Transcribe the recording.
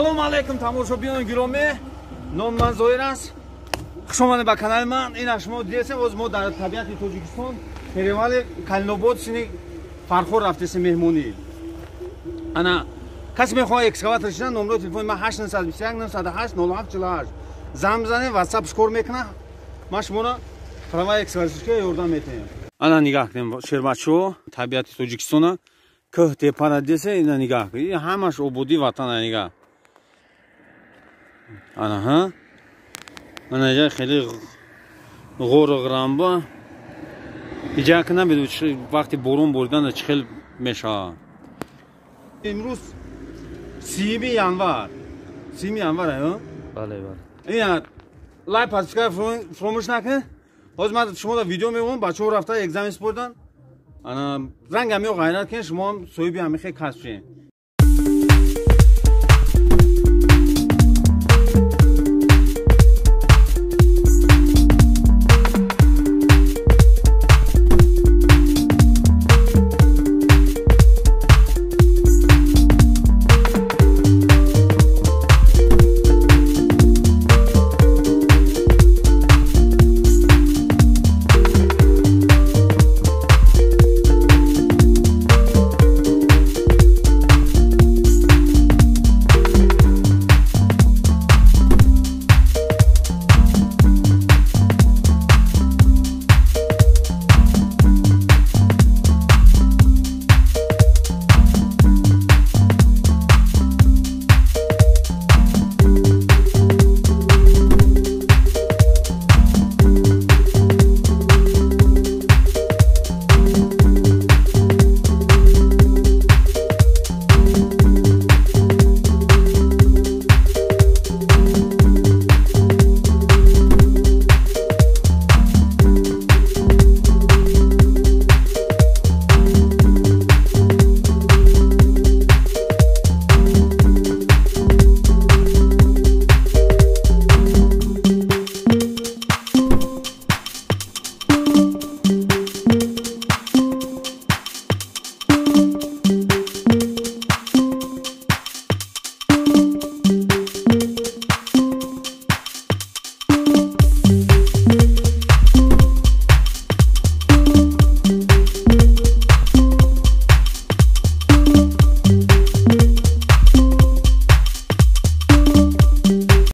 Салом алейкум, тамошобинони гиромӣ. Номи ман Зоир аст. Хуш омадед ба канали ман. Ина шумо дидесем, оз мо дар табиати Тоҷикистон, перевали Калинобод, сини Фархор рафтесем меҳмонӣ. Ана касе мехоҳад экскаватор шидан, номрои телефони ман 821 908 07 48. Занг бизанед, ватсап кор мекунад. Ман шуморо права экскаваторчика ёрдам метиҳем. Ана нигаҳ кунем, шербачо, табиати Тоҷикистона, кӯҳ тепара десе, ина нигаҳ кунед. Ҳамаш ободии ватана, нигаҳ. Ана ҳа, ана иҷа хеле ғору ғрамба иҷа ка намедонам, вақти борон боридан чӣ хел мешавад. Имрӯз 30-уми январ, 30-уми январ. Бале, бале. Ина лайк, подписка фуромӯш накунед. Ҳозир ман шумо видео мемонам, бачаҳо рафта экзамен супордан. Ана рангам ё ғайрат кунед, шумоам соҳиби ҳамихе касб шед.